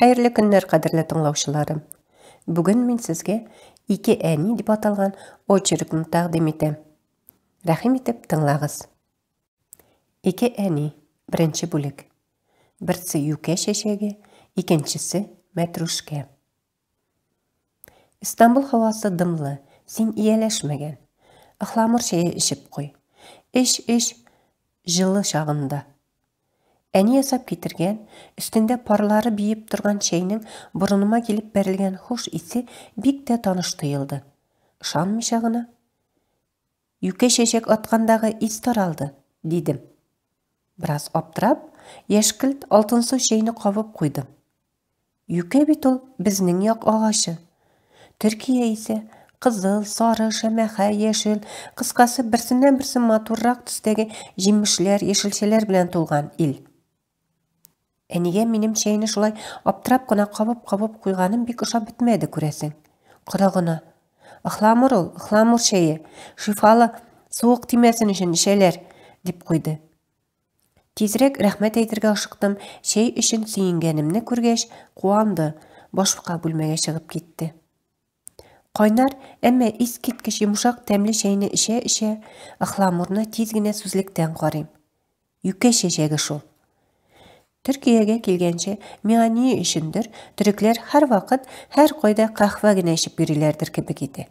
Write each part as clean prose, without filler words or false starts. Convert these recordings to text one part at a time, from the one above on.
Хәерле көннәр, кадерле тыңлаучыларым! Бүген мин сезгә Ике әни дип аталган очеркны тәкъдим итәм. Рәхим итеп тыңлагыз. Ике әни, беренче бүлек. Берсе юкә чәчәге, икенчесе мәтрүшкә. Истанбул һавасы дымлы, син ияләшмәгән. Ыхламур чәе эчеп куй. Эч, эч, җылы чагында. Әни ясап китергән, өстендә парлары биеп торган чәйнең борыныма килеп бәрелгән хуш исе бик тә таныш тоелды. Ышанмыйча гына, Юкә чәчәк аткандагы ис таралды, дидем. Бераз аптырап, яшькелт алтынсу чәйне кабып куйдым. Юкә бит ул безнең як агачы. Төркия исә кызыл, сары, шәмәхә, яшел, кыскасы, берсеннән-берсе матуррак төстәге җимешләр, яшелчәләр белән тулган ил. Әнигә минем чәйне шулай аптырап кына кабып-кабып куйганым бик ошап бетмәде, күрәсең. Коры гына. Ыхламур ул, ыхламур чәе. Шифалы, суык тимәсен өчен эчәләр, дип куйды. Тизрәк рәхмәт әйтергә ашыктым, чәй өчен сөенгәнемне күргәч, куанды, башка бүлмәгә чыгып китте. Кайнар, әмма искиткеч йомшак тәмле чәйне эчә-эчә, ыхламурны тиз генә сүзлектән карыйм. Юкә чәчәге шул. Төркиягә килгәнче, миңа ни өчендер, төрекләр һәрвакыт, һәркайда каһвә генә эчеп йөриләрдер кебек иде.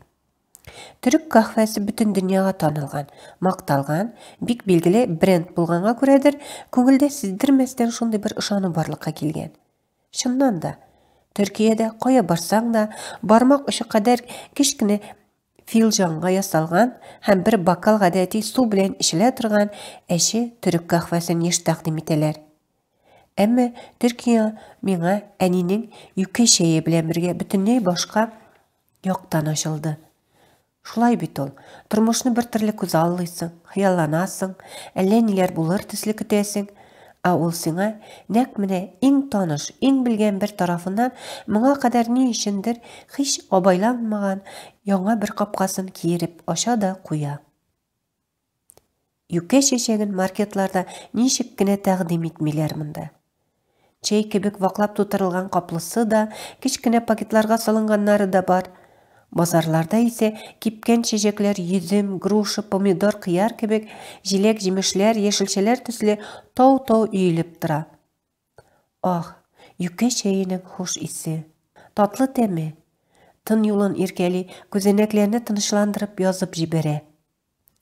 Төрек каһвәсе бөтен дөньяга танылган, макталган, бик билгеле бренд булганга күрәдер, күңелдә сиздермәстән шундый бер ышану барлыкка килгән. Чыннан да, Төркиядә кая барсаң да, бармак очы кадәр кечкенә филҗанга ясалган һәм бер бокал гадәти су белән эчелә торган әче төрек каһвәсен еш тәкъдим итәләр. Әмма Төркия миңа әнинең юкә чәе белән бергә бөтенләй башка яктан ачылды. Шулай бит ул, тормышны бер төрле күзаллыйсың, хыялланасың, әллә ниләр булыр төсле көтәсең, ә ул сиңа нәкъ менә иң таныш, иң белгән бер тарафыннан моңа кадәр ни өчендер һич абайланмаган яңа бер капкасын киереп ача да куя. Юкә чәчәген маркетларда ничек кенә тәкъдим итмиләр монда. Чәй кебек ваклап тутырылган каплысы да, кечкенә пакетларга салынганнары да бар. Базарларда исә кипкән чәчәкләр йөзем, груша, помидор, кыяр кебек җиләк-җимешләр, яшелчәләр төсле тау-тау өелеп тора. Ах, юкә чәенең хуш исе, татлы тәме! Тын юлын иркәли, күзәнәкләрне тынычландырып язып җибәрә.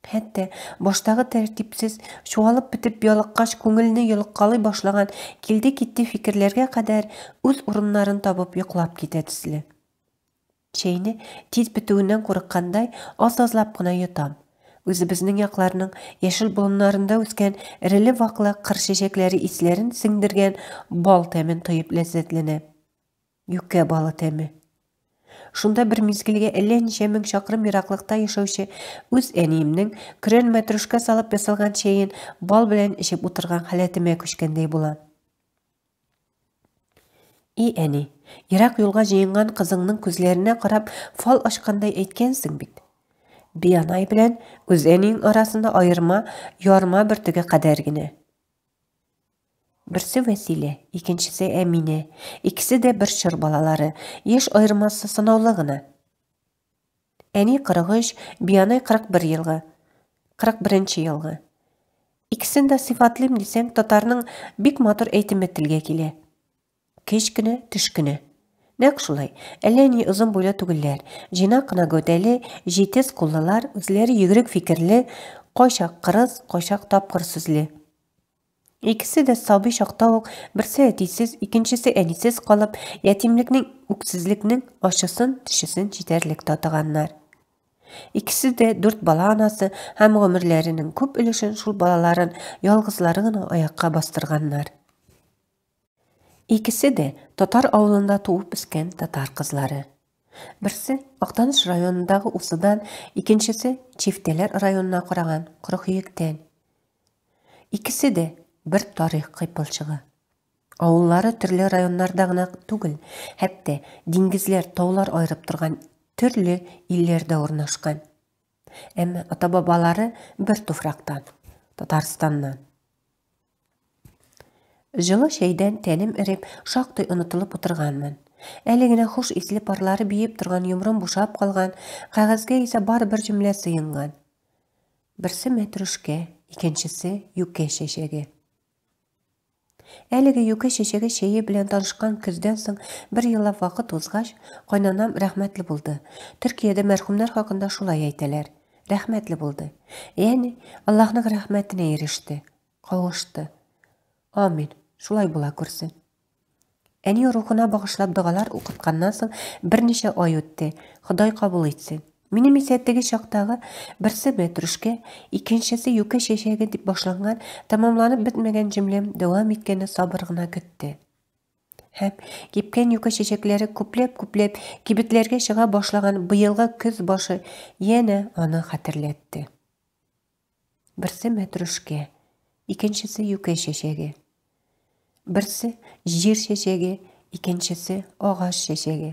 Хәтта баштагы тәртипсез, чуалып бетеп ялыккач күңелне йолыккалый башлаган килде-китте фикерләргә кадәр үз урыннарын табып йоклап китә төсле. Чәйне тиз бетүеннән курыккандай, аз-азлап кына йотам. Үзебезнең якларның яшел болыннарында үскән эреле-ваклы кыр чәчәкләре исләрен сеңдергән бал тәмен тоеп ләззәтләнәм. Юкә балы тәме. Шунда бер мизгелгә әллә ничә мең чакрым ераклыкта яшәүче үз әниемнең көрән мәтрүшкә салып ясалган чәен бал белән эчеп утырган халәтемә күчкәндәй була. И әни, ерак юлга җыенган кызыңның күзләренә карап фал ачкандай әйткәнсең бит. Бианай белән үз әниең арасында аерма ярма бөртеге кадәр генә. Берсе Вәсилә, икенчесе Әминә. Икесе дә бер чор балалары, яшь аермасы санаулы гына. Әни 43, бианай 41 елгы. 41 елгы. Икесен дә сыйфатлыйм дисәң, татарның бик матур әйтеме телгә килә. Кечкенә, төш кенә. Нәкъ шулай, әллә ни озын буйлы түгелләр, җыйнак кына гәүдәле, җитез куллылар, үзләре йөгерек фикерле, кайчак кырыс, кайчак тапкыр сүзле. Икесе дә сабый чакта ук берсе әтисез, икенчесе әнисез калып, ятимлекнең, үксезлекнең ачысын, төчесен җитәрлек татыганнар. Икесе дә дүрт бала анасы һәм гомерләренең күп өлешен шул балаларын ялгызлары гына аякка бастырганнар. Икесе дә татар авылында туып үскән татар кызлары. Берсе Актаныш районындагы Усыдан, икенчесе Чифтәләр районына караган Корыкөектән. Икесе дә бер тарих кыйпылчыгы. Авыллары төрле районнарда гына түгел, хәтта диңгезләр, таулар аерып торган төрле илләрдә урнашкан. Әмма ата-бабалары бер туфрактан, Татарстаннан. Җылы чәйдән тәнем эреп, шактый онытылып утырганмын. Әле генә хуш исле парлары биеп торган йомрым бушап калган, кәгазьгә исә бары бер җөмлә сыенган. Берсе мәтрүшкә, икенчесе юкә чәчәге. Әлеге юкә чәчәге чәе белән танышкан көздән соң бер еллап вакыт узгач, кайнанам рәхмәтле булды. Төркиядә мәрхүмнәр хакында шулай әйтәләр. Рәхмәтле булды. Ягъни Аллаһның рәхмәтенә иреште, кавышты. Амин. Шулай була күрсен. Әни рухына багышлап догалар укытканнан соң берничә ай үтте. Ходай кабул итсен. Минем исә теге чактагы берсе мәтрүшкә, икенчесе юкә чәчәге дип башланган, тәмамланып бетмәгән җөмләм дәвам иткәнне сабыр гына көтте. Һәм кипкән юкә чәчәкләре күпләп-күпләп кибетләргә чыга башлаган быелгы көз башы янә аны хәтерләтте. Берсе мәтрүшкә, икенчесе юкә чәчәге. Берсе җир чәчәге, икенчесе агач чәчәге.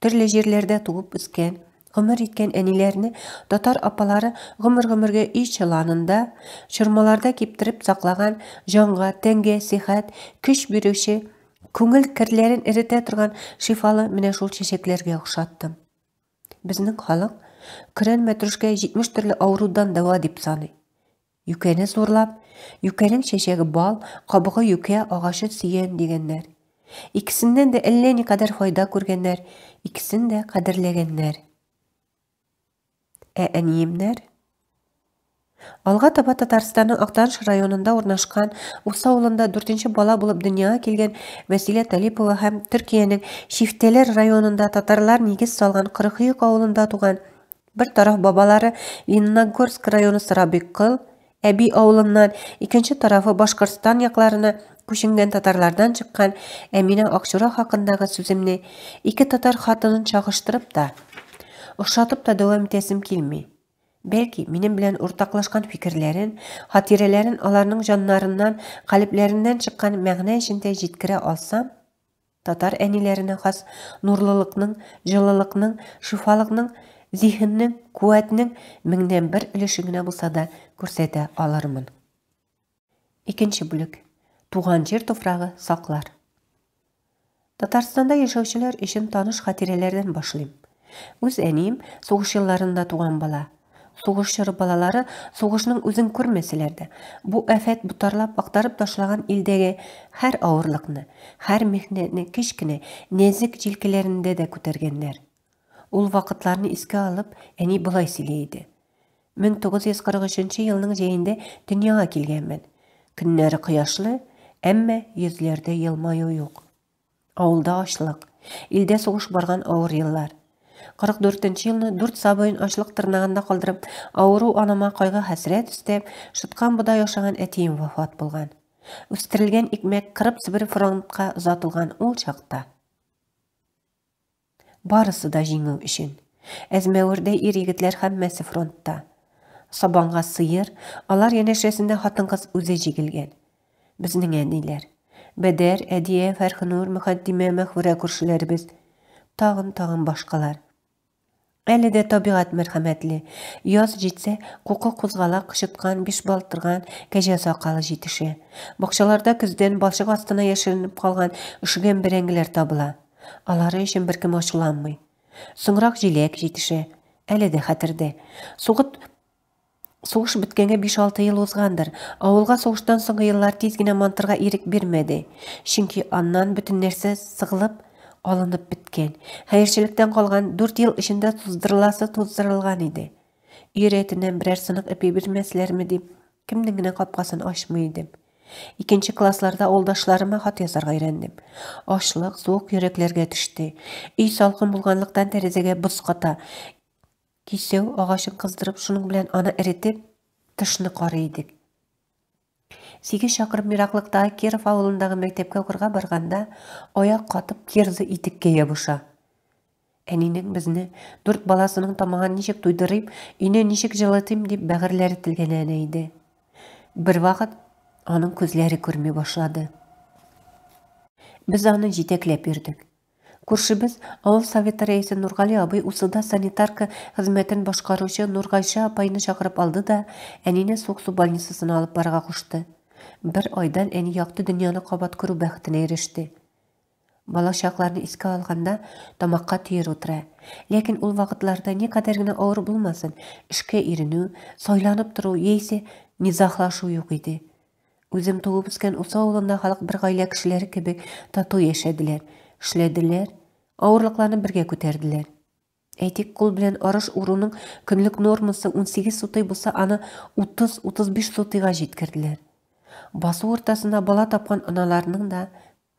Төрле җирләрдә туып үскән, гомер иткән әниләрне татар апалары гомер-гомергә өй чоланында, чормаларда киптереп саклаган, җанга, тәнгә сихәт, көч бирүче, күңел керләрен эретә торган шифалы менә шул чәчәкләргә охшаттым. Безнең халык көрән мәтрүшкә 70 төрле авырудан дәва дип саный. Юкәне зурлап, юкәнең чәчәге бал, кабыгы юкә агачы сөян дигәннәр. Икесеннән дә әллә никадәр файда күргәннәр, икесен дә кадерләгәннәр. Ә әниемнәр? Алга таба Татарстанның Актаныш районында урнашкан Усы авылында дүртенче бала булып дөньяга килгән Вәсилә Талипова һәм Төркиянең Чифтәләр районында татарлар нигез салган Кырыкөек авылында туган бер тараф бабалары Лениногорск районы Сарабиккол әби авылыннан, икенче тарафы Башкортстан якларына күченгән татарлардан чыккан Әминә Акчура хакындагы сүземне ике татар хатынын чагыштырып та, охшатып та дәвам итәсем килми. Бәлки, минем белән уртаклашкан фикерләрен, хатирәләрен аларның җаннарыннан, калебләреннән чыккан мәгънә эчендә җиткерә алсам, татар әниләренә хас нурлылыкның, җылылыкның, шифалыкның, зиһеннең, куәтнең меңнән бер өлешен генә булса да күрсәтә алырмын. Икенче бүлек. Туган җир туфрагы саклар. Татарстанда яшәүчеләр өчен таныш хатирәләрдән башлыйм. Үз әнием сугыш елларында туган бала. Сугыш чоры балалары сугышның үзен күрмәсәләр дә, бу афәт ботарлап актарып ташлаган илдәге һәр авырлыкны, һәр михнәтне кечкенә, нәзек җилкәләрендә дә күтәргәннәр. Ул вакытларны искә алып, әни болай сөйли иде. 1943 елның җәендә дөньяга килгәнмен. Көннәре кояшлы, әмма йөзләрдә елмаю юк. Авылда ачлык, илдә сугыш барган авыр еллар. 44 нче елны дүрт сабыен ачлык тырнагында калдырып, авыру анама кайгы-хәсрәт өстәп, шыткан бодай ашаган әтием вафат булган. Үстерелгән икмәк кырып-себереп фронтка озатылган ул чакта. Барысы да җиңү өчен. Әзмәвердәй ир-егетләр һәммәсе фронтта. Сабанга сыер, алар янәшәсендә хатын-кыз үзе җигелгән. Безнең әниләр. Бәдәр, Әдия, Фәрхенур, Мөхәддимә, Мәхвүрә күршеләребез. Тагын-тагын башкалар. Әле дә табигать мәрхәмәтле. Яз җитсә, кукы кузгалак, кычыткан, бишбалтырган, кәҗә сакалы җитешә. Бакчаларда көздән балчык астына яшеренеп калган өшегән бәрәңгеләр табыла. Алары өчен беркем ачуланмый. Соңрак җиләк җитешә. Әле дә хәтердә. Сугыт Сугыш беткәнгә 5-6 ел узгандыр. Авылга сугыштан соңгы еллар тиз генә мантырга ирек бирмәде. Чөнки аннан бөтен нәрсә сыгылып, алынып беткән. Хәерчелектән калган 4 ел эчендә туздырыласы туздырылган иде. Өй рәтеннән берәр сынык ипи бирмәсләрме дип, кемнең генә капкасын ачмый идем. Икенче классларда авылдашларыма хат язарга өйрәндем. Ачлык, суык йөрәкләргә төште. Өй салкын булганлыктан тәрәзәгә боз ката. Кисәү агачын кыздырып, шуның белән аны эретеп, тышны карый идек. Сигез чакрым ераклыктагы Киров авылындагы мәктәпкә укырга барганда, аяк катып кирза итеккә ябыша. Әнинең безне, дүрт баласының тамагын ничек туйдырыйм, өйне ничек җылытыйм дип бәгырьләре телгәләнә иде. Бервакыт аның күзләре күрми башлады. Без аны җитәкләп йөрдек. Күршебез, авыл советы рәисе Нургали абый Усыда санитарка хезмәтен башкаручы Нургайшә апайны чакырып алды да, әнине Суыксу больницасына алып барырга кушты. Бер айдан әни якты дөньяны кабат күрү бәхетенә иреште. Бала чакларны искә алганда, тамакка төер утыра. Ләкин ул вакытларда никадәр генә авыр булмасын, эшкә иренү, сайланып тору яисә низаглашу юк иде. Үзем туып үскән Усы авылында халык бер гаилә кешеләре кебек тату яшәделәр, эшләделәр, авырлыкларны бергә күтәрделәр. Әйтик, кул белән арыш уруның көнлек нормасы 18 сутый булса, аны 30-35 сутыйга җиткерделәр. Басу уртасында бала тапкан аналарның да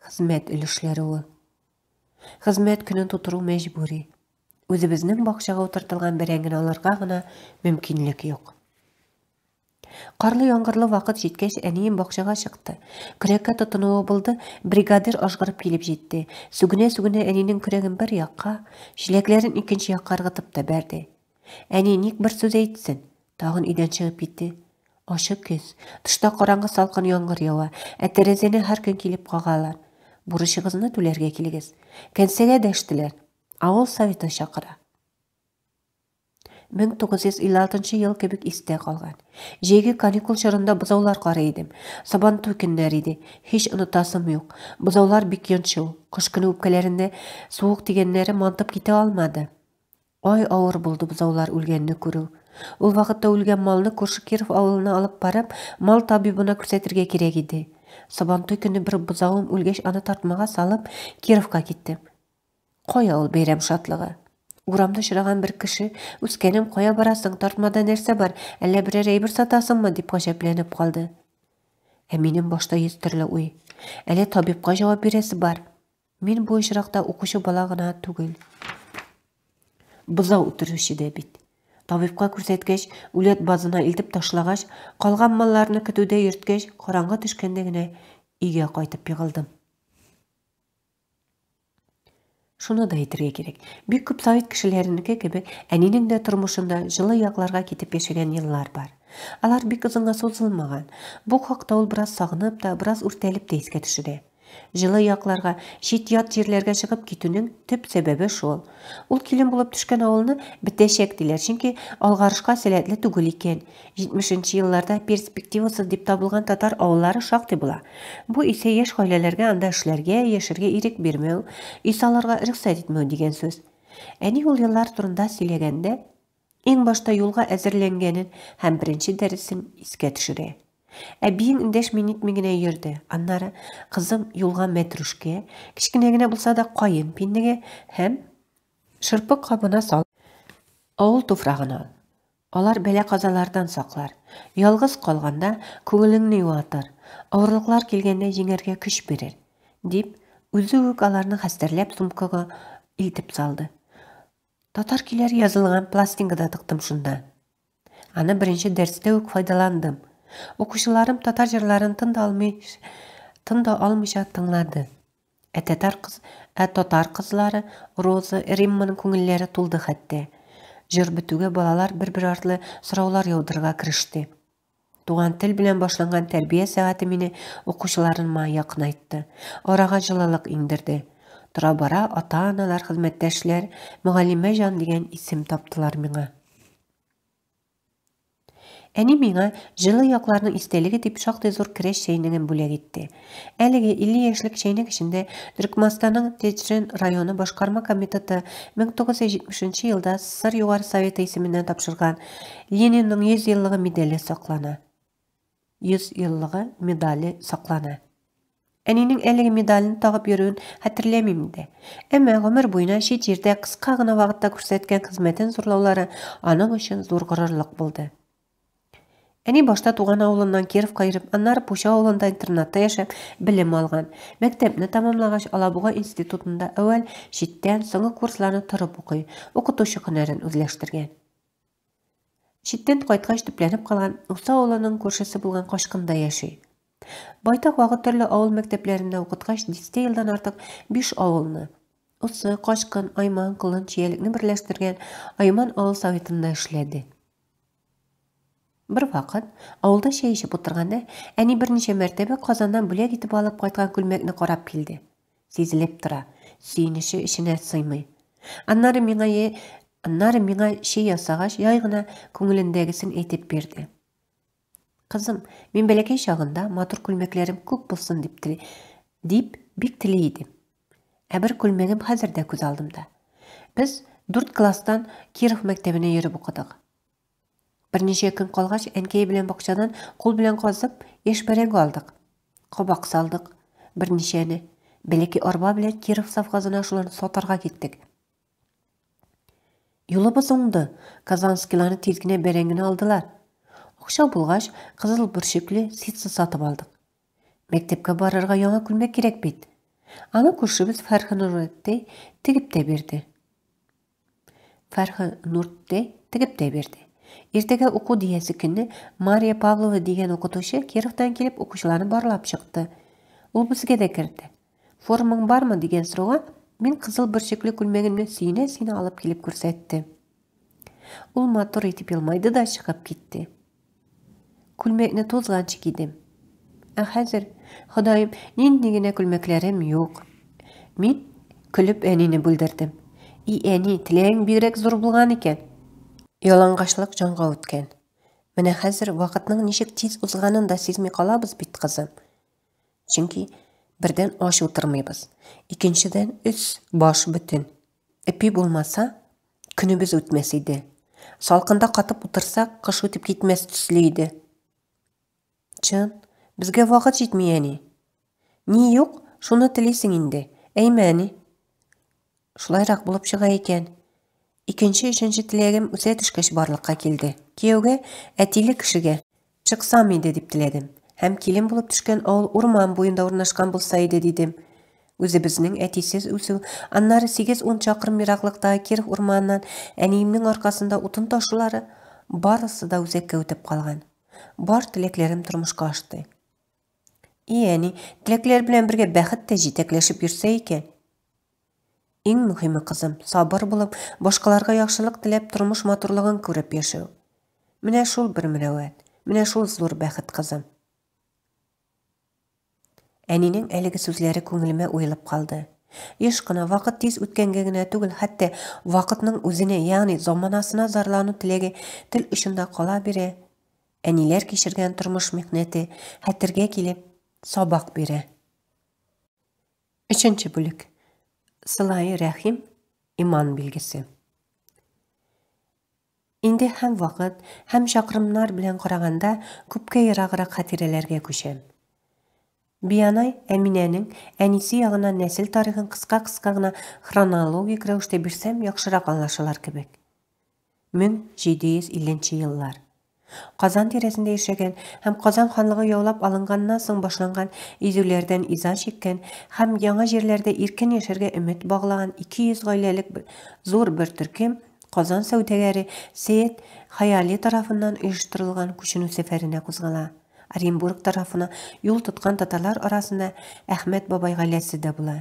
хезмәт өлешләре ул. Хезмәт көнен тутыру мәҗбүри. Үзебезнең бакчага утыртылган бәрәңгене алырга гына мөмкинлек юк. Карлы-яңгырлы вакыт җиткәч, әнием бакчага чыкты. Көрәккә тотынуы булды, бригадир ажгырып килеп җитте. Сүгенә-сүгенә әнинең көрәген бер якка, чиләкләрен икенче якка ыргытып та бәрде. Әни ник бер сүз әйтсен? Тагын өйдән чыгып китте. Ачык көз. Тышта караңгы салкын яңгыр ява, ә тәрәзәне һәр көн килеп кагалар. Бурычыгызны түләргә килегез. Кәнсәгә дәштеләр. Авыл советы чакыра. 1956 ел кебек истә калган. Җәйге каникул чорында бозаулар карый идем. Сабантуй көннәр иде. Һич онытасым юк. Бозаулар бик йончу. Кыш көне үпкәләрендә суык тигәннәре мантып китә алмады. Ай авыр булды бозаулар үлгәнне күрү. Ул вакытта үлгән малны күрше Киров авылына алып барып, мал табибына күрсәтергә кирәк иде. Сабантуй көне бер бозавым үлгәч, аны тартмага салып, Кировка киттем. Кая ул бәйрәм шатлыгы? Урамда очраган бер кеше, Үскәнем, кая барасың, тартмада нәрсә бар, әллә берәр әйбер сатасыңмы, дип гаҗәпләнеп калды. Ә минем башта йөз төрле уй. Әле табибка җавап бирәсе бар. Мин бу очракта укучы бала гына түгел. Бозау үтерүче дә бит. Табибка күрсәткәч, үләт базына илтеп ташлагач, калган малларны көтүдә йөрткәч, караңгы төшкәндә генә өйгә кайтып егылдым. Шуны да әйтергә кирәк, бик күп совет кешеләренеке кебек, әнинең дә тормышында җылы якларга китеп яшәгән еллар бар. Алар бик озынга сузылмаган. Бу хакта ул бераз сагынып та, бераз үртәлеп тә искә төшерә. Җылы якларга, чит-ят җирләргә чыгып китүнең төп сәбәбе шул. Ул килен булып төшкән авылны бетәчәк диләр, чөнки алгарышка сәләтле түгел икән. 70 нче елларда перспективасыз дип табылган татар авыллары шактый була. Бу исә яшь гаиләләргә анда эшләргә, яшәргә ирек бирмәү, өй салырга рөхсәт итмәү дигән сүз. Әни ул еллар турында сөйләгәндә, иң башта юлга әзерләнгәнен һәм беренче дәресен искә төшерә. Әбиең эндәшми-нитми генә йөрде. Аннары, кызым, юлга мәтрүшкә, кечкенә генә булса да каен пиннеге һәм шырпы кабына салып, авыл туфрагын ал. Алар бәла-казалардан саклар. Ялгыз калганда, күңелеңне юатыр, авырлыклар килгәндә җиңәргә көч бирер, дип, үзе үк аларны хәстәрләп сумкага илтеп салды. Татар көйләре язылган пластинка да тыктым шунда. Аны беренче дәрестә үк файдаландым. Укучыларым татар җырларын тын да алмый, тын да алмыйча тыңлады. Ә татар кыз, ә татар кызлары Роза, Римманың күңелләре тулды хәтта. Җыр бетүгә балалар бер-бер артлы сораулар яудырырга кереште. Туган тел белән башланган тәрбия сәгате мине укучыларыма якынайтты, арага җылылык иңдерде. Тора-бара ата-аналар, хезмәттәшләр Мөгаллимә җан дигән исем таптылар миңа. Әни миңа җылы якларның истәлеге дип шактый зур керәч чәйнеген бүләк итте. Әлеге 50 яшьлек чәйнек эчендә Төркмастанның Теджен районы башкарма комитеты 1970 елда СССР Югары Советы исеменнән тапшырган Ленинның 100 еллыгы медале саклана. 100 еллыгы медале саклана. Әнинең әлеге медален тагып йөрүен хәтерләмим дә. Әмма гомер буена чит җирдә кыска гына вакытта күрсәткән хезмәтен зурлаулары аның өчен зур горурлык булды. Әни башта туган авылыннан Кировка йөреп, аннары Пучы авылында интернатта яшәп, белем алган. Мәктәпне тәмамлагач, Алабуга институтында әүвәл читтән, соңгы курсларны торып укый, укытучы һөнәрен үзләштергән. Читтән кайткач төпләнеп калган Усы авылының күршесе булган Качкында яши. Байтак вакыт төрле авыл мәктәпләрендә укыткач, дистә елдан артык биш авылны, Усы, Качкын, Айман, Колын, Чиялекне берләштергән Айман авыл советында эшләде. Бервакыт, авылда чәй эчеп утырганда, әни берничә мәртәбә Казаннан бүләк итеп алып кайткан күлмәкне карап килде. Сизелеп тора, сөенече эченә сыймый. Аннары миңа аннары миңа чәй ясагач, яй гына күңелендәгесен әйтеп бирде. Кызым, мин бәләкәй чагында матур күлмәкләрем күп булсын дип тели, дип бик тели идем. Ә бер күлмәгем хәзер дә күз алдымда. Без дүрт класстан Киров мәктәбенә йөреп укыдык. Берничә көн калгач, әнкәй белән бакчадан кул белән казып, яшь бәрәңге алдык. Кабак салдык. Берничәне. Бәләкәй арба белән Киров совхозына шуларны сатарга киттек. Юлыбыз уңды, казанскийларны тиз генә бәрәңгене алдылар. Акча булгач, кызыл бөрчекле ситсы сатып алдык. Мәктәпкә барырга яңа күлмәк кирәк бит. Аны күршебез Фәрхинуртдәй тегеп тә бирде. Фәрхинуртдәй тегеп тә бирде. Иртәгә уку диясе көнне Мария Павлова дигән укытучы Кировтан килеп укучыларны барлап чыкты. Ул безгә дә керде. Формаң бармы дигән сорауга мин кызыл бөрчекле күлмәгемне сөенә-сөенә алып килеп күрсәттем. Ул матур итеп елмайды да чыгып китте. Күлмәкне тузганчы кидем. Ә хәзер, Ходаем, нинди генә күлмәкләрем юк. Мин көлеп әнине бүлдердем. И әни, теләгең бигрәк зур булган икән. Ялангачлык җанга үткән. Менә хәзер вакытның ничек тиз узганын да сизми калабыз бит, кызым. Чөнки, бердән, ач утырмыйбыз, икенчедән, өс, баш бөтен. Ипи булмаса, көнебез үтмәс иде. Салкында катып утырсак, кыш үтеп китмәс төсле иде. Чын, безгә вакыт җитми, әни. Ни юк, шуны телисең инде, әйме, әни? Шулайрак булып чыга икән. Икенче, өченче теләгем үсә төшкәч барлыкка килде. Кияүгә, әтиле кешегә, чыксам иде дип теләдем. Һәм килен булып төшкән авыл урман буенда урнашкан булса иде дидем. Үзебезнең әтисез үсү, аннары сигез-ун чакрым ераклыктагы Киров урманыннан әниемнең аркасында утын ташулары, барысы да үзәккә үтеп калган. Бар теләкләрем тормышка ашты. И әни, теләкләр белән бергә бәхет тә җитәкләшеп йөрсә икән. Иң мөһиме, кызым, сабыр булып, башкаларга яхшылык теләп, тормыш матурлыгын күреп яшәү. Менә шул бер мөрәвәт, менә шул зур бәхет, кызым. Әнинең әлеге сүзләре күңелемә уелып калды. Еш кына вакыт тиз үткәнгә генә түгел, хәтта вакытның үзенә, ягъни заманасына зарлану теләге тел очында кала бирә. Әниләр кичергән тормыш михнәте хәтергә килеп, сабак бирә. Өченче бүлек. Сылаи рәхим, иман билгесе. Инде һәм вакыт, һәм чакрымнар белән караганда күпкә ераграк хатирәләргә күчәм. Бианай Әминәнең әнисе ягыннан нәсел тарихын кыска-кыска гына хронологик рәвештә бирсәм, яхшырак аңлашылар кебек. 1750 нче еллар. Казан тирәсендә яшәгән һәм Казан ханлыгы яулап алынганнан соң башланган изүләрдән иза чиккән һәм яңа җирләрдә иркен яшәргә өмет баглаган 200 гаиләлек зур бер төркем Казан сәүдәгәре Сәет Хаяли тарафыннан оештырылган күченү сәфәренә кузгала. Оренбург тарафына юл тоткан татарлар арасында Әхмәт бабай гаиләсе дә була.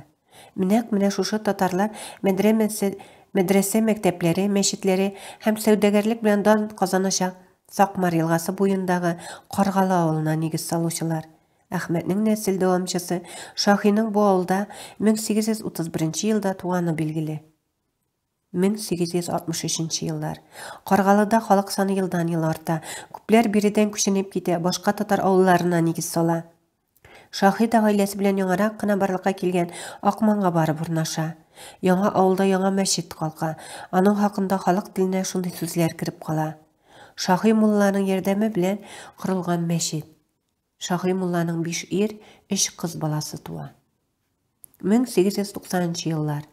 Нәкъ менә шушы татарлар мәдрәмәсе, мәдрәсә мәктәпләре, мәчетләре һәм сәүдәгәрлек белән дан казаначак Сакмар елгасы буендагы Каргалы авылына нигез салучылар. Әхмәтнең нәсел дәвамчысы Шаһиның бу авылда 1831 елда туганы билгеле. 1863 еллар. Каргалыда халык саны елдан-ел арта. Күпләр биредән күченеп китә, башка татар авылларына нигез сала. Шаһида гаиләсе белән яңарак кына барлыкка килгән Акманга барып урнаша. Яңа авылда яңа мәчет калка. Аның хакында халык теленә шундый сүзләр кереп кала. Шаһи мулланың ярдәме белән корылган мәчет. Шаһи мулланың биш ир, өч кыз баласы туа. 1890 нчы еллар.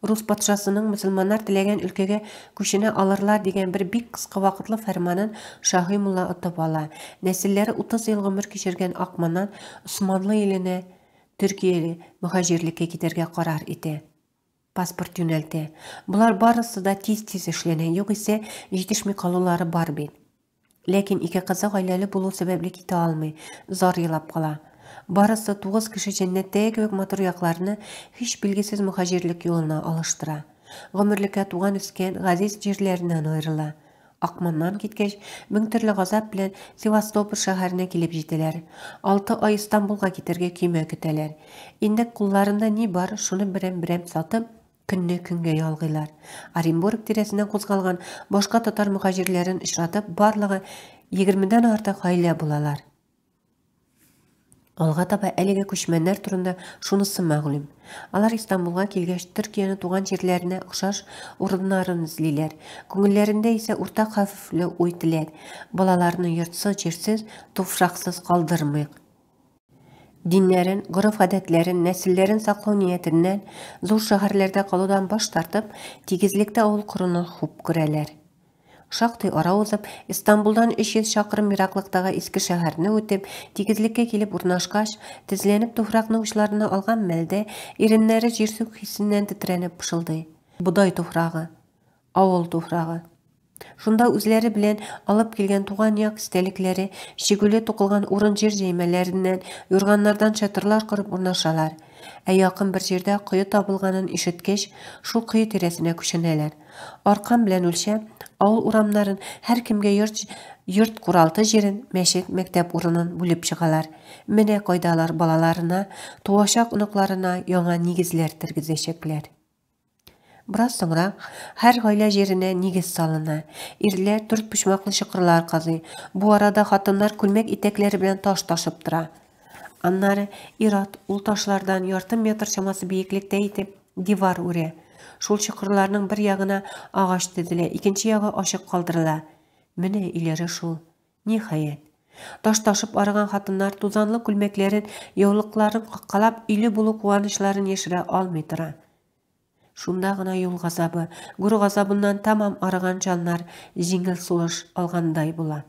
Рус патшасының мөселманнар теләгән өлкәгә күченә алырлар дигән бер бик кыска вакытлы фәрманын Шаһи мулла отып ала. Нәселләре 30 ел гомер кичергән Акманнан Османлы иленә, Төркиягә мөһаҗирлеккә китәргә карар итә. Паспорт юнәлтә. Болар барысы да тиз-тиз эшләнә, югыйсә, җитешми калулары бар бит. Ләкин ике кызы гаиләле булу сәбәпле китә алмый, зар елап кала. Барысы тугыз кеше җәннәттәге кебек матур якларны һич билгесез мөһаҗирлек юлына алыштыра. Гомерлеккә туган-үскән газиз җирләреннән аерыла. Акманнан киткәч, мең төрле газап белән Севастополь шәһәренә килеп җитәләр. Алты ай Истанбулга китәргә көймә көтәләр. Инде кулларында ни бар, шуны берәм-берәм сатып, көнне көнгә ялгыйлар. Оренбург тирәсеннән кузгалган башка татар мөһаҗирләрен очратып, барлыгы Егермедән артык гаилә булалар. Алга таба әлеге күчмәннәр турында шунысы мәгълүм. Алар Истанбулга килгәч, Төркияне туган җирләренә охшаш урыннарын эзлиләр. Күңелләрендә исә уртак хәвефле уй-теләк, балаларны йортсыз-җирсез, туфраксыз калдырмыйк. Диннәрен, гореф-гадәтләрен, нәселләрен саклау ниятеннән, зур шәһәрләрдә калудан баш тартып, тигезлектә авыл коруны хуп күрәләр. Шактый ара узып, Истанбулдан 300 чакрым ераклыктагы иске шәһәрне үтеп, тигезлеккә килеп урнашкач, тезләнеп туфракны учларына алган мәлдә, иреннәре җирсү хисеннән тетрәнеп пышылдый. Бодай туфрагы. Авыл туфрагы. Шунда үзләре белән алып килгән туган як истәлекләре, чигүле тукылган урын-җир җәймәләреннән, юрганнардан чатырлар корып урнашалар. Ә якын бер җирдә кое табылганын ишеткәч, шул кое тирәсенә күченәләр. Аркан белән үлчәп, авыл урамнарын, һәркемгә йорт, йорт куралты җирен, мәчет, мәктәп урынын бүлеп чыгалар. Менә кайда алар балаларына, туачак оныкларына яңа нигезләр тергезәчәкләр. Бераз соңрак һәр гаилә җиренә нигез салына. Ирләр дүртпочмаклы чокырлар казый. Бу арада хатыннар күлмәк итәкләре белән таш ташып тора. Аннары ир-ат ул ташлардан ярты метр чамасы биеклектә итеп дивар үрә. Шул чокырларның бер ягына агач тезелә, икенче ягы ачык калдырыла. Менә өйләре шул. Ниһаять. Таш ташып арыган хатыннар тузанлы күлмәкләрен, яулыкларын каккалап, өйле булу куанычларын яшерә алмый тора. Шунда гына юл газабы, гүр газабыннан тәмам арыган җаннар җиңел сулыш алгандай була.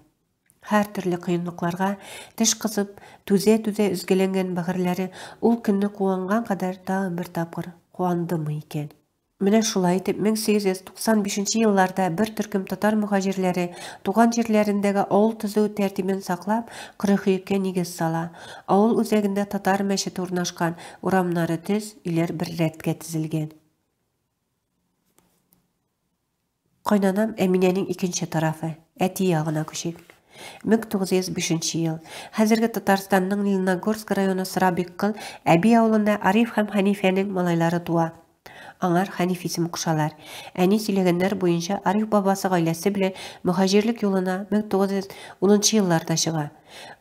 Һәртөрле кыенлыкларга теш кысып, түзә-түзә өзгәләнгән бәгырьләре ул көнне куанган кадәр тагын бер тапкыр куандымы икән? Менә шулай итеп, 1895 нче елларда бер төркем татар мөһаҗирләре туган җирләрендәге авыл төзү тәртибен саклап, Корыхөеккә нигез сала. Авыл үзәгендә татар мәчете урнашкан, урамнары төз, өйләр бер рәткә тезелгән. Кайнанам Әминәнең икенче тарафы, әти ягына күчик. 1905 нче ел. Хәзерге Татарстанның Лениногорск районы Сырабиккол Әби авылында Ариф һәм Хәнифәнең малайлары туа. Аңар Хәниф исеме кушалар. Әни сөйләгәннәр буенча, Ариф бабасы гаиләсе белән мөһаҗирлек юлына 1910 нчы елларда чыга.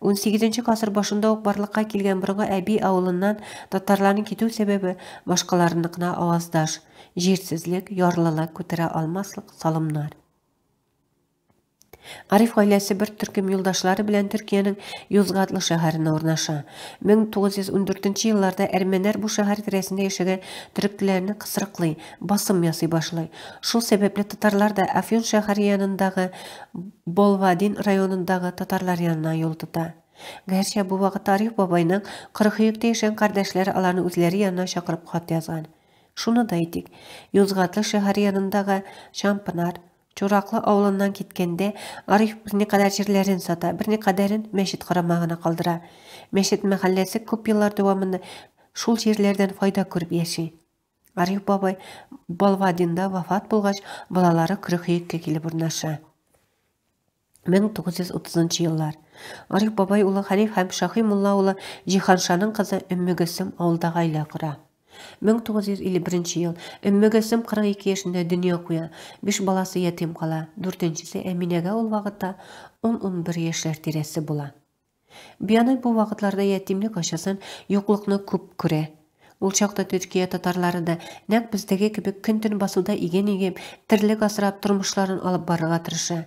Унсигезенче гасыр башында ук барлыкка килгән борынгы Әби авылыннан татарларның китү сәбәбе башкаларныкына аваздаш. Җирсезлек, ярлылык, күтәрә алмаслык салымнар. Ариф гаиләсе бер төркем юлдашлары белән Төркиянең Юзгатлы шәһәренә урнаша. 1914 елларда әрмәннәр бу шәһәр тирәсендә яшәгән төрекләрне кысрыклый, басым ясый башлый. Шул сәбәпле татарлар да Афьон шәһәре янындагы Болвадин районындагы татарлар янына юл тота. Гәрчә бу вакытта Ариф бабайның Кырыкөектә яшәгән кардәшләре аларны үзләре янына чакырып хат язган. Шуны да әйтик, Юзгатлы шәһәре янындагы Чампынар, Чураклы авылыннан киткәндә, Ариф берникадәр җирләрен сата, берникадәрен мәчет карамагына калдыра. Мәчет мәхәлләсе күп еллар дәвамында шул җирләрдән файда күреп яши. Ариф бабай Балвадинда вафат булгач, балалары Көрехөеккә килеп урнаша. 1930 нчы еллар. Ариф бабай улы Хәниф һәм Шаһи мулла улы Җиһаншаның кызы Өммегөлсем авылда гаилә кора. 1951 ел. Өммегөлсем 42 яшендә дөнья куя, биш баласы ятим кала, дүртенчесе Әминәгә ул вакытта ун-унбер яшьләр тирәсе була. Бианай бу вакытларда ятимлек ачысын, юклыкны күп күрә. Ул чакта Төркия татарлары да, нәкъ бездәге кебек, көн-төн басуда иген игеп, терлек асрап, тормышларын алып барырга тырыша.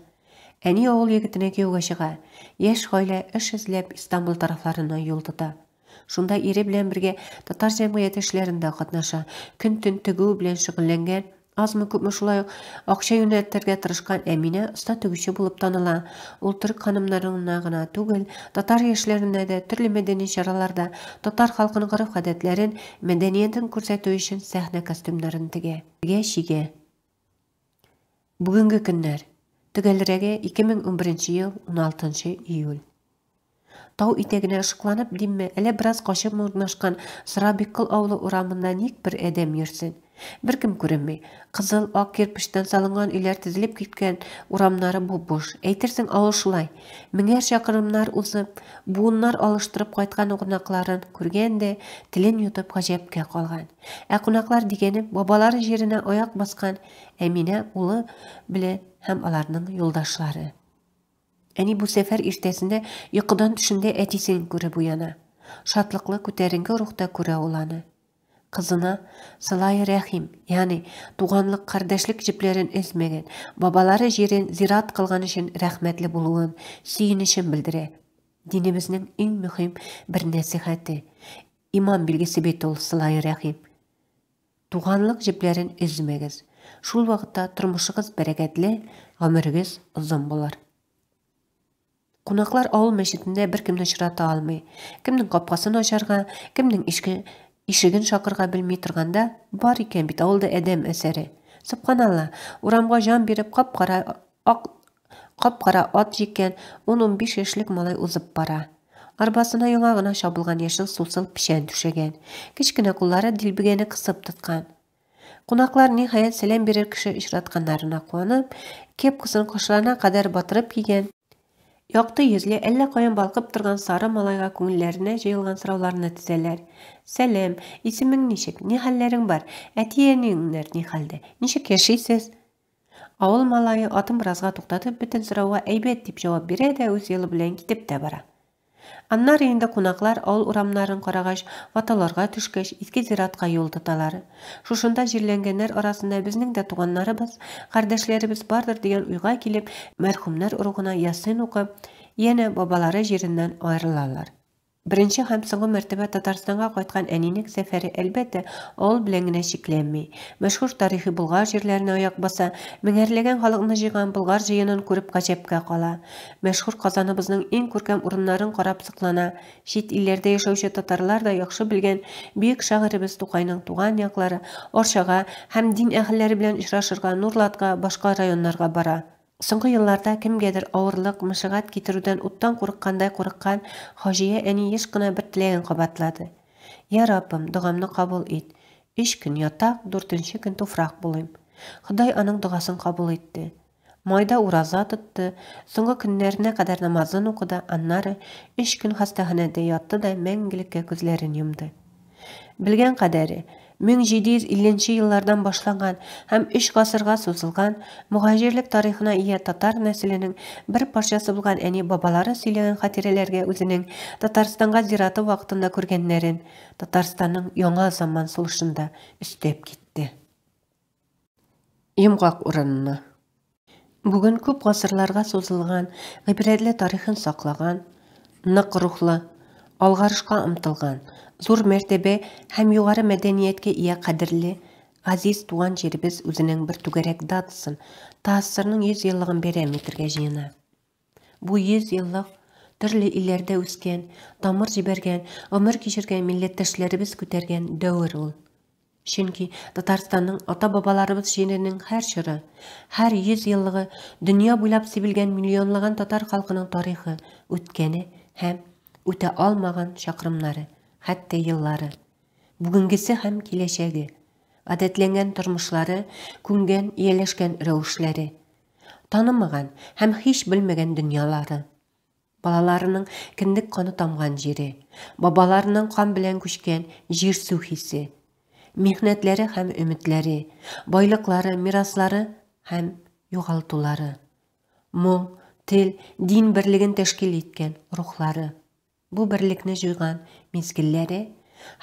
Әни авыл егетенә кияүгә чыга. Яшь гаилә эш эзләп Истанбул тарафларына юл тота. Шунда ире белән бергә татар җәмгыяте эшләрендә катнаша, көн-төн тегү белән шөгыльләнгән, азмы-күпме шулай ук акча юнәтергә тырышкан Әминә оста тегүче булып таныла. Ул төрек ханымнарына гына түгел, татар яшьләренә дә төрле мәдәни чараларда татар халкының гореф-гадәтләрен, мәдәниятен күрсәтү өчен сәхнә костюмнарын тегә, чигә. Бүгенге көннәр. Төгәлрәге, 2011 ел, 16 июль. Тау итәгенә ышыкланып димме, әллә бераз качып урнашкан Сарабиккол авылы урамында ник бер адәм йөрсен. Беркем күренми. Кызыл, ак кирпечтән салынган өйләр тезелеп киткән урамнары буп-буш. Әйтерсең, авыл шулай. Меңәр чакрымнар узып, буыннар алыштырып кайткан кунакларын күргән дә, телен йотып гаҗәпкә калган. Ә кунаклар дигәнем, бабалары җиренә аяк баскан Әминә улы белән һәм аларның юлдашлары. Әни бу сәфәр иртәсендә йокыдан төшендә әтисен күреп уяна. Шатлыклы, күтәренке рухта күрә ул аны. Кызына сылай рәхим, ягъни туганлык, кардәшлек җепләрен өзмәгән, бабалары җирен зират кылган өчен рәхмәтле булуын, сөенечен белдерә. Динебезнең иң мөһим бер нәсыйхәте, иман билгесе бит ул сылай рәхим. Туганлык җепләрен өзмәгез. Шул вакытта тормышыгыз бәрәкәтле, гомерегез озын булыр. Кунаклар авыл мәчетендә беркемне очрата алмый. Кемнең капкасын ачарга, кемнең ишке, ишеген шакырга белми торганда, бар икән бит авылда адәм әсәре. Сөбханалла, урамга җан биреп кап-кара ак кап-кара ат җиккән ун-унбиш яшьлек малай узып бара. Арбасына яңа гына чабылган яшел сусыл печән түшәгән. Кечкенә куллары дилбегәне кысып тоткан. Кунаклар, ниһаять, сәлам бирер кеше очратканнарына куанып, кепкасын кашларына кадәр батырып кигән, якты йөзле, әллә каян балкып торган сары малайга күңелләренә җыелган сорауларны тезәләр. Сәлам, исемең ничек, ни хәлләрең бар, әти-әниеңнәр ни хәлдә, ничек яшисез? Авыл малае атын беразга туктатып, бөтен сорауга әйбәт дип җавап бирә дә үз юлы белән китеп тә бара. Аннары инде кунаклар авыл урамнарын карагач, ваталарга төшкәч, иске зиратка юл тоталар. Шушында җирләнгәннәр арасында безнең дә туганнарыбыз, кардәшләребез бардыр дигән уйга килеп, мәрхүмнәр ыругына ясин укып, янә бабалары җиреннән аерылалар. Беренче һәм соңгы мәртәбә Татарстанга кайткан әнинең сәфәре, әлбәттә, авыл белән генә чикләнми. Мәшһүр тарихи Болгар җирләренә аяк баса, меңәрләгән халыкны җыйган Болгар җыенын күреп гаҗәпкә кала. Мәшһүр Казаныбызның иң күркәм урыннарын карап соклана, чит илләрдә яшәүче татарлар да яхшы белгән бөек шагыйребез Тукайның туган яклары Арчага һәм дин әһелләре белән очрашырга Нурлатка, башка районнарга бара. Соңгы елларда кемгәдер авырлык, мәшәкать китерүдән уттан курыккандай курыккан Хаҗия әни еш кына бер теләген кабатлады, Йа Раббым, догамны кабул ит, өч көн ятак, дүртенче көн туфрак булыйм. Ходай аның догасын кабул итте. Майда ураза тотты, соңгы көннәренә кадәр намазын укыды, аннары өч көн хастаханәдә ятты да мәңгелеккә күзләрен йомды. Белгән кадәре, 1750 нче еллардан башланган һәм өч гасырга сузылган мөһаҗирлек тарихына ия татар нәселенең бер парчасы булган әни бабалары сөйләгән хатирәләргә үзенең Татарстанга зираты вакытында күргәннәрен Татарстанның яңа заман сулышында өстәп китте. Йомгак урынына. Бүген күп гасырларга сузылган гыйбрәтле тарихын саклаган, нык рухлы, алгарышка омтылган, зур мәртәбә һәм югары мәдәнияткә ия кадерле, газиз туган җиребез үзенең бер түгәрәк датасын, ТАССРның 100 еллыгын бәйрәм итәргә җыена. Бу 100 еллык төрле илләрдә үскән, тамыр җибәргән, гомер кичергән милләттәшләребез күтәргән дәвер ул. Чөнки Татарстанның ата-бабаларыбыз җиренең һәр чоры, һәр 100 еллыгы дөнья буйлап сибелгән миллионлаган татар халкының тарихы, үткәне һәм үтә алмаган чакрымнары, хәтта еллары, бүгенгесе һәм киләчәге, гадәтләнгән тормышлары, күнгән, ияләшкән рәвешләре, танымаган һәм һич белмәгән дөньялары. Балаларының кендек каны тамган җире, бабаларының кан белән күчкән җир-су хисе, михнәтләре һәм өметләре, байлыклары, мираслары һәм югалтулары, моң, тел, дин берлеген тәшкил иткән рухлары. Бу берлекне җуйган мизгелләре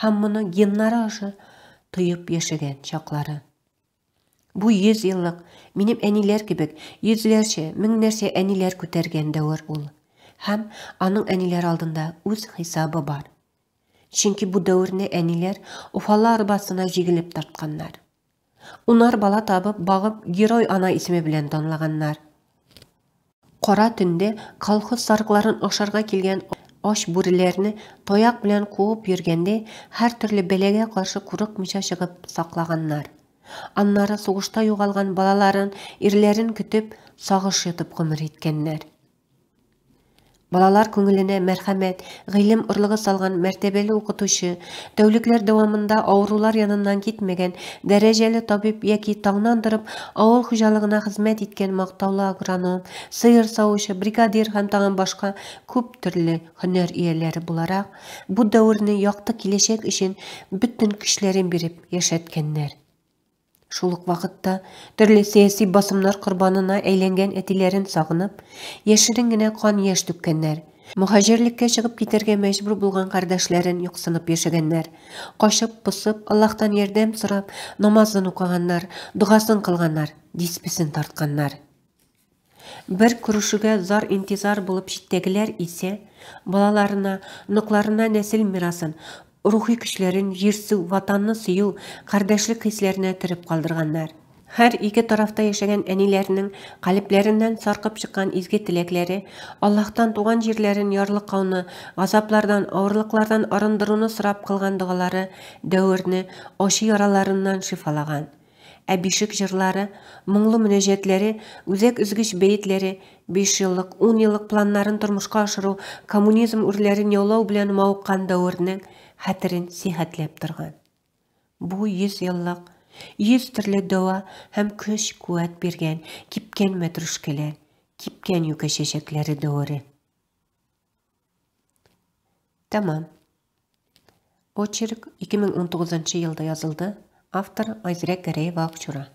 һәм моны геннары аша тоеп яшәгән чаклары. Бу 100 еллык, минем әниләр кебек, йөзләрчә, меңнәрчә әниләр күтәргән дәвер ул. Һәм аның әниләр алдында үз хисабы бар. Чөнки бу дәверне әниләр уфалла арбасына җигелеп тартканнар. Унар бала табып, багып, герой ана исеме белән данлаганнар. Кара төндә колхоз сарыкларын ашарга килгән ач бүреләрне таяк белән куып йөргәндә, һәртөрле бәлагә каршы курыкмыйча чыгып саклаганнар. Аннары сугышта югалган балаларын, ирләрен көтеп, сагыш йотып гомер иткәннәр. Балалар күңеленә мәрхәмәт, гыйлем орлыгы салган мәртәбәле укытучы, тәүлекләр дәвамында авырулар яныннан китмәгән дәрәҗәле табиб яки таңнан торып авыл хуҗалыгына хезмәт иткән мактаулы агроном, сыер савучы, бригадир һәм тагын башка күп төрле һөнәр ияләре буларак, бу дәверне якты киләчәк өчен бөтен көчләрен биреп яшәткәннәр. Шул ук вакытта төрле сәяси басымнар корбанына әйләнгән әтиләрен сагынып, яшерен генә кан-яшь түккәннәр. Мөһаҗирлеккә чыгып китәргә мәҗбүр булган кардәшләрен юксынып яшәгәннәр. Качып-посып, Аллаһтан ярдәм сорап, намазын укыганнар, догасын кылганнар, дисбесен тартканнар. Бер күрешүгә зар-интизар булып читтәгеләр исә, балаларына, оныкларына нәсел мирасын, рухи көчләрен җирсү, Ватанны сөю, кардәшлек хисләренә төреп калдырганнар. Һәр ике тарафта яшәгән әниләренең калебләреннән саркып чыккан изге теләкләре, Аллаһтан туган җирләрен ярлыкауны, газаплардан, авырлыклардан арындыруны сорап кылган догалары дәверне ачы яраларыннан шифалаган. Ә бишек җырлары, моңлы мөнәҗәтләре, үзәк өзгеч бәетләре, бишьеллык, унъеллык планнарын тормышка ашыру, коммунизм үрләрен яулау белән мавыккан дәвернең хәтерен сихәтләп торган. Бу йөзьеллык, йөз төрле дәва һәм көч-куәт биргән кипкән мәтрүшкәләр, кипкән юкә чәчәкләре дәвере. Тәмам. Очерк 2019 елда язылды. Автор Айзирәк Гәрәева Акчура.